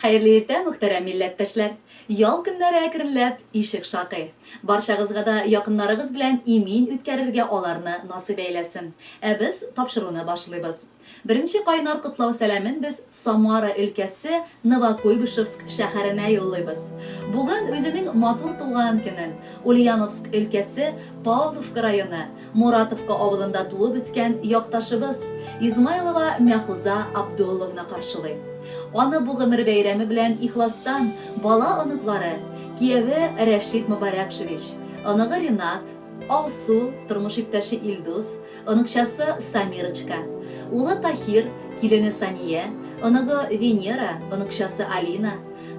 Хәерле иртә, мөхтәрәм милләттәшләр! Ял көннәре әкренләп ишек шакый. Барчагызга да якыннарыгыз белән имин үткәрергә аларны насыйп әйләсен. Ә без тапшыруны башлыйбыз. Беренче кайнар котлау сәламен без Самара өлкәсе Новокуйбышевск шәһәренә юллыйбыз. Бүген үзенең матур туган көнен Ульяновск өлкәсе Павловка районы Муратовка авылында туып үскән якташыбыз Измайлова Мәхуза Абдулловна каршылый. Аны бу гомер бәйрәме белән ихластан бала-оныклары, кияве Рәшит Мөбарәкшевич, оныгы Ринат, Алсу, тормыш иптәше Илдус, оныкчасы Самирочка, улы Таһир, килене Сания, оныгы Венера, оныкчасы Алина,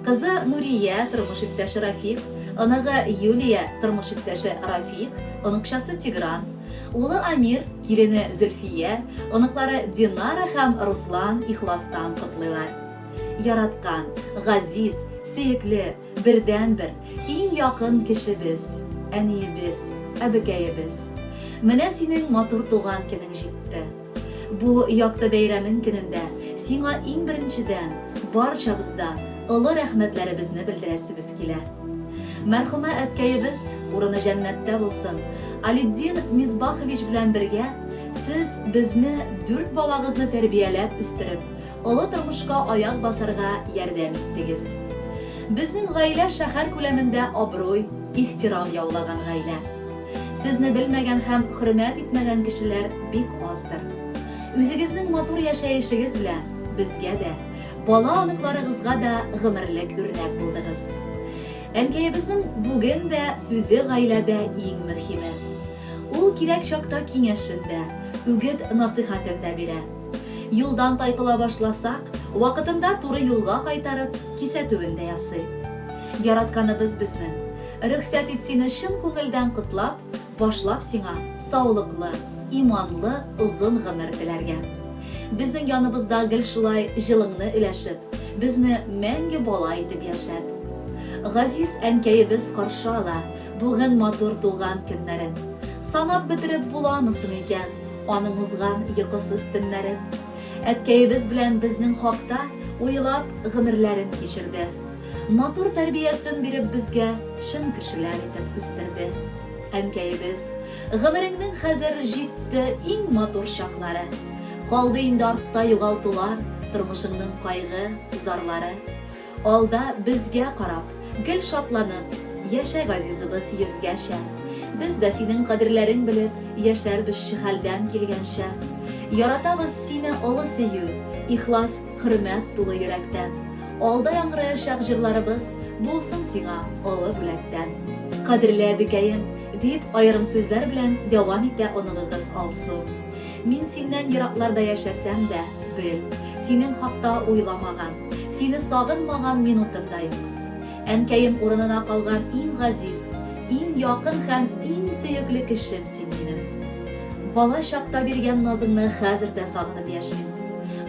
Кызы Нурия, тормыш иптәше Рафик, оныгы Юлия, тормыш иптәше Рафик, оныкчасы Тигран, улы Амир, килене Зөлфия, оныклары Динара һәм Руслан ихластан котлыйлар. Яраткан, газиз, сөекле, бердәнбер, иң якын кешебез, әниебез, әбекәебез. Менә синең матур туган көнең җитте. Бу якты бәйрәмең көнендә сиңа иң беренчедән, барчабыз да олы рәхмәтләребезне белдерәсебез килә. Мәрхүмә әткәебез, урыны җәннәттә булсын, Алетдин Мисбахович белән бергә сез безне, дүрт балагызны тәрбияләп үстереп, олы тормышка аяк басарга ярдәм иттегез. Безнең гаилә шәһәр күләмендә абруй, ихтирам яулаган гаилә. Сезне белмәгән һәм хөрмәт итмәгән кешеләр бик аздыр. Үзегезнең матур яшәешегез белән безгә дә, бала-оныкларыгызга да гомерлек үрнәк булдыгыз. Әнкәебезнең бүген дә сүзе гаиләдә иң мөһиме. Ул кирәк чакта киңәшен дә, үгет-насыйхәтен дә бирә. Юлдан тайпыла башласак, вакытында туры юлга кайтарып, кисәтүен дә ясый. Яратканыбыз безнең. Рөхсәт ит сине чын күңелдән котлап, башлап сиңа саулыклы, иманлы озын гомер теләргә. Безнең яныбызда гел шулай җылыңны өләшеп, безне мәңге бала итеп яшәт. Газиз әнкәебез каршы ала бүген матур туган көннәрен. Санап бетереп буламы соң икән аның узган йокысыз төннәрен? Әткәебез белән безнең хакта уйлап гомерләрен кичерде. Матур тәрбиясен биреп безгә чын кешеләр итеп үстерде. Әнкәебез, гомереңнең хәзер җитте иң матур чаклары. Калды инде артта югалтулар, тормышыңның кайгы, зарлары. Алда безгә карап, гел шатланып, яшә газизыбыз йөзгәчә. Без дә синең кадерләрең белеп, яшәрбез хәлдән килгәнчә. Яратабыз сине олы сөю, ихлас хөрмәт тулы йөрәктән. Алда яңгыраячак җырларыбыз булсын сиңа олы бүләктән. Кадерле әбекәем, дип аерым сүзләр белән дәвам итә оныгыгыз Алсу. Мин синнән еракларда яшәсәм дә, бел, синең хакта уйламаган, сине сагынмаган минутым да юк. Әнкәем урынына калган иң газиз, иң якын һәм иң сөекле кешем син минем. Бала чакта биргән назыңны хәзер дә сагынып яшим.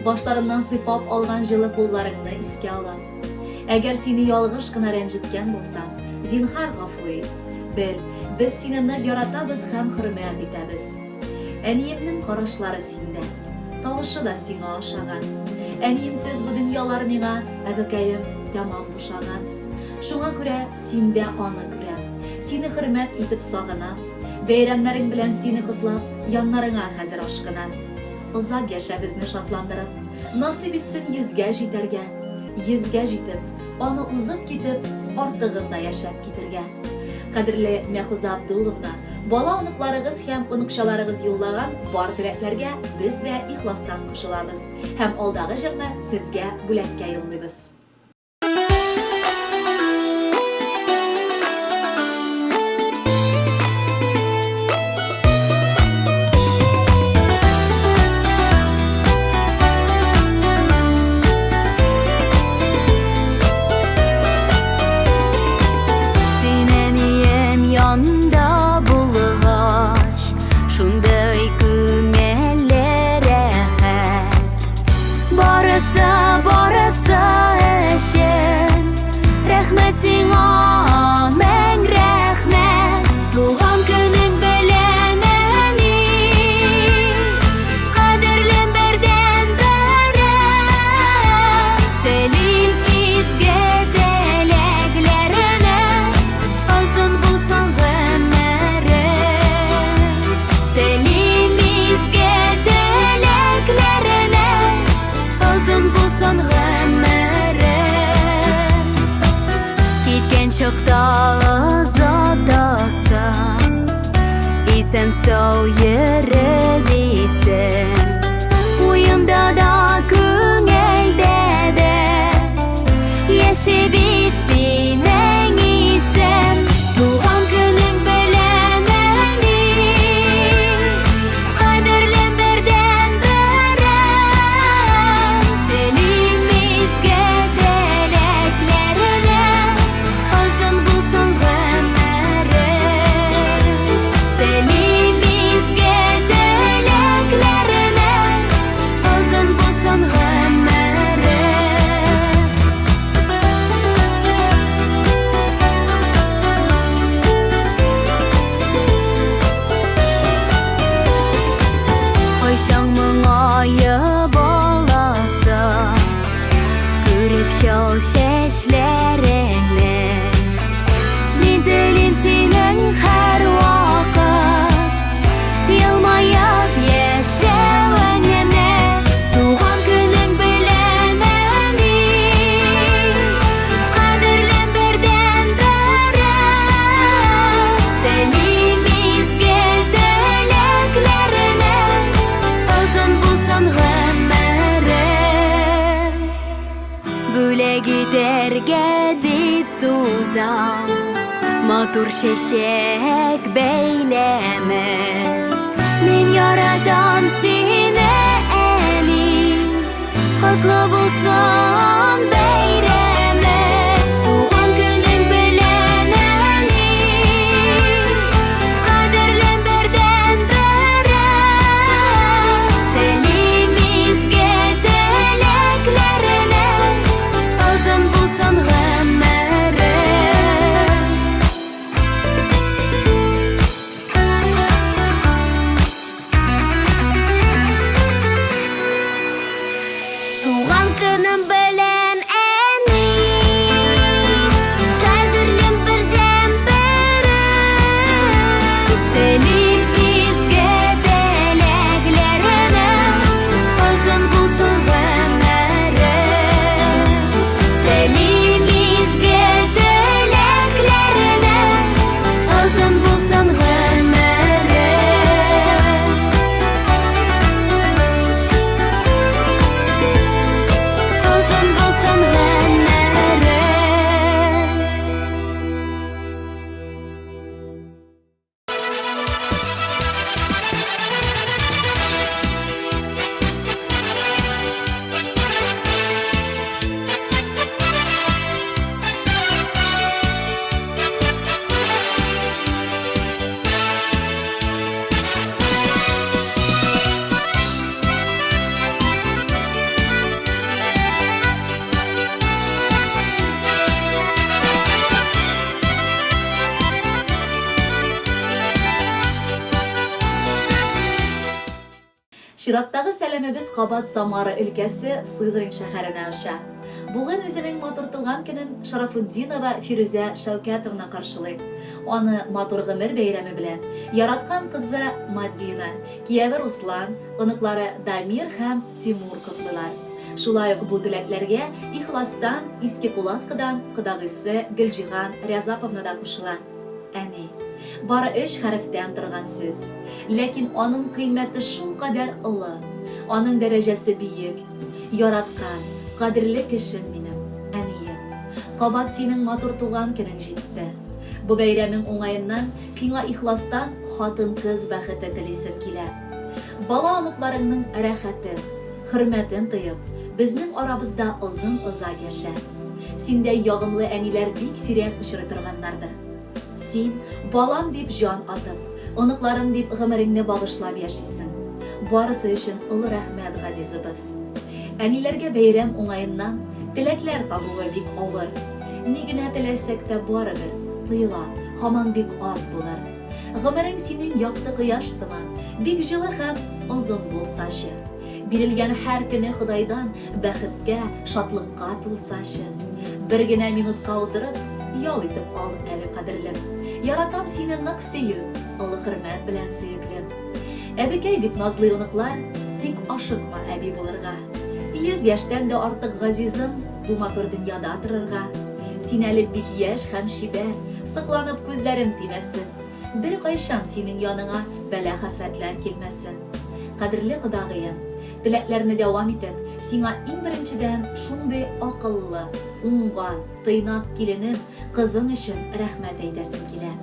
Башларымнан сыйпап алган җылы кулларыңны искә алам. Әгәр сине ялгыш кына рәнҗеткән булсам, зинһар гафу ит. Бел, без сине нык яратабыз һәм хөрмәт итәбез. Әниемнең карашлары синдә. Тавышы да сиңа ошаган. Әниемсез бу дөньялар миңа, әбекәем, тәмам бушаган. Шуңа күрә синдә аны күрәм. Сине хөрмәт итеп сагынам. Бәйрәмнәрең белән сине котлап, яннарыңа хәзер ашкынам. Озак яшә безне шатландырып. Насыйп итсен йөзгә җитәргә. Йөзгә җитеп, аны узып китеп, артыгын да яшәп китергә. Кадерле Мәхуза Абдулловна, бала-оныкларыгыз һәм оныкчаларыгыз юллаган бар теләкләргә без дә ихластан кушылабыз һәм алдагы җырны сезгә бүләккә юллыйбыз. Син әнием янында булгач, шундый күңелле рәхәт. Барысы, барысы. Исән-сау йөре дисең. Уемда да, күңелдә дә яши бит синең исем. Туган көнең белән, әни, кадерлем бердәнберем. Телим изге теләкләрне, озын булсын гомерең. Телим изге теләкләрне, озын булсын гомерең. Кайчан моңаеп аласың, күреп чал чәчләреңне. Мин телим синең һәрвакыт елмаеп яшәвеңне. Туган көнең белән, әни, кадерлем бердәнберем. Телим изге теләкләрне, озын булсын гомерең. Бүләк итәргә дип сузам матур чәчәк бәйләме. Мин яратам сине, әни, котлы булсын бәйрәме. Туган көнең белән, әни, кадерлем бердәнберем. Телим изге теләкләрне, озын булсын гомерең. Туган көнем белән, әни, кадерлем бердәнберем. Телим изге теләкләрне, озын булсын гомерең. Телим изге теләкләрне, озын булсын гомерең. Озын булсын гомерең. Чираттагы сәламебез кабат Самара өлкәсе Сызрань шәһәренә оча. Бүген үзенең матур туган көнен Шарафутдинова Фирүзә Шәүкәтовна каршылый. Аны матур гомер бәйрәме белән яраткан кызы Мадина, кияве Руслан, оныклары Дамир һәм Тимур котлыйлар. Шулай ук бу теләкләргә ихластан Иске Кулаткыдан кодагыйсы Гөлҗиһан Рязаповна да кушыла. Әни. Бары өч хәрефтән торган сүз. Ләкин аның кыйммәте шулкадәр олы, аның дәрәҗәсе биек. Яраткан, кадерле кешем минем, әнием. Кабат синең матур туган көнең җитте. Бу бәйрәмең уңаеннан сиңа ихластан хатын-кыз бәхете телисем килә. Бала-оныкларыңның рәхәтен, хөрмәтен тоеп, безнең арабызда озын-озак яшә. Синдәй ягымлы әниләр бик сирәк очрый торганнардыр. Син, балам дип җан атып, оныкларым дип гомереңне багышлап яшисең. Барысы өчен олы рәхмәт, газизыбыз. Әниләргә бәйрәм уңаеннан теләкләр табуы бик авыр. Ни генә теләсәк тә барыбер, тоела, һаман бик аз булыр. Гомерең синең якты кояш сыман, бик җылы һәм озын булсачы. Бирелгән һәр көне Ходайдан бәхеткә, шатлыкка тулсачы. Бер генә минутка утырып, ял итеп ал әле, кадерлем. Яратам сине нык сөю, олы хөрмәт белән сөеклем. Әбекәй дип назлый оныклар, тик ашыкма әби булырга. 100 яшьтән дә артык газизым бу матур дөньяда торырга. Син әле бик яшь һәм чибәр, сокланып күзләрем тимәсен. Беркайчан синең яныңа. бәла-хәсрәтләр килмәсен. Кадерле кодагыем, теләкләрне дәвам итеп, сиңа иң беренчедән шундый акыллы, уңган, тыйнак киленем, кызың өчен рәхмәт әйтәсем килә.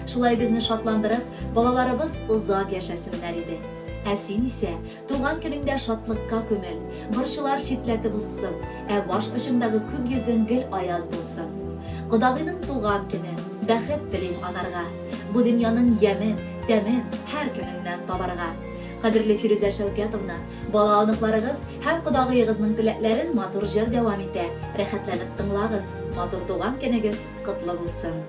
Шулай безне шатландырып, балаларыбыз озак яшәсеннәр иде. Ә син исә туган көнеңдә шатлыкка күмел, борчулар читләтеп узсын, ә баш очыңдагы күк йөзең гел аяз булсын. Кодагыйның туган көне, бәхет телим анарга. Бу дөньяның ямен, тәмен һәр көненнән табарга. Кадерле Фирүзә Шәүкәтовна, бала-оныкларыгыз һәм кодагыегызның теләкләрен матур җыр дәвам итә. Рәхәтләнеп тыңлагыз, матур туган көнегез котлы булсын!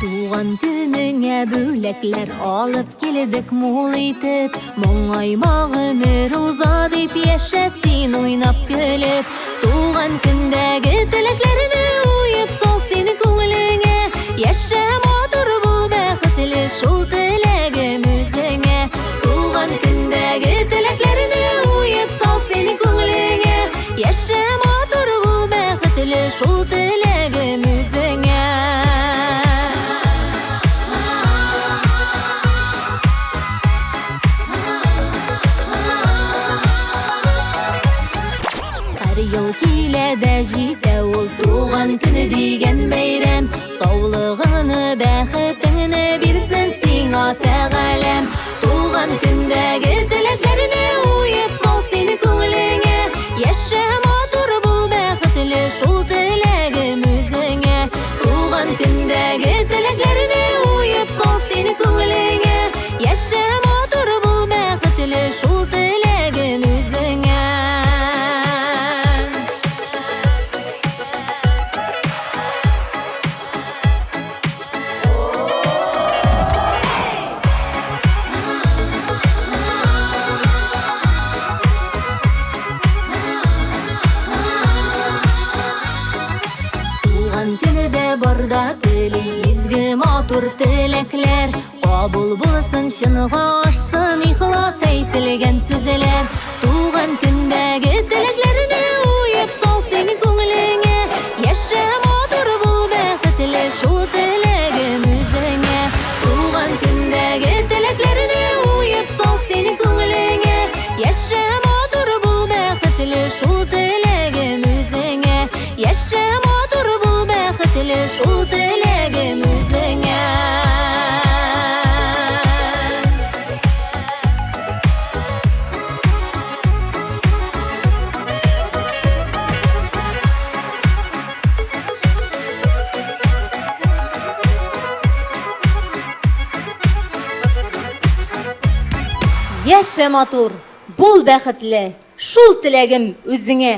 Туган көнеңә бүләкләр алып килдек мул итеп. Моңайма гомер уза дип яшә син уйнап көлеп. Туган көндәге теләкләрне уеп сал син күңелеңә. Яшә матур бул бәхетле шул теләгем үзеңә. Туган көндәге теләкләрне уеп сал син күңелеңә. Яшә матур бул бәхетле шул теләгем үзеңә. Һәр ел килә дә җитә ул туган көне дигән бәйрәм. Саулыгыңны, бәхетеңне бирсен сиңа Тәгаләм. Туган көндәге теләкләрне уеп сал син күңелеңә. Яшә матур бул бәхетле шул теләгем үзеңә. Туган көндәге теләкләрне уеп сал син күңелеңә. Яшә матур бул бәхетле шул теләгем үзеңә. Туган көне дә барда тели изге матур теләкләр. Кабул булсын, чынга ашсын ихлас әйтелгән сүзләр. Туган көндәге теләкләрне уеп сал син күңелеңә. Яшә матур бул бәхетле шул теләгем үзеңә. Туган көндәге теләкләрне уеп сал син күңелеңә. Яшә матур бул бәхетле шул теләгем үзеңә. Яшә матур бул бәхетле шул теләгем үзеңә. Яшә матур, бул бәхетле, шул теләгем үзеңә.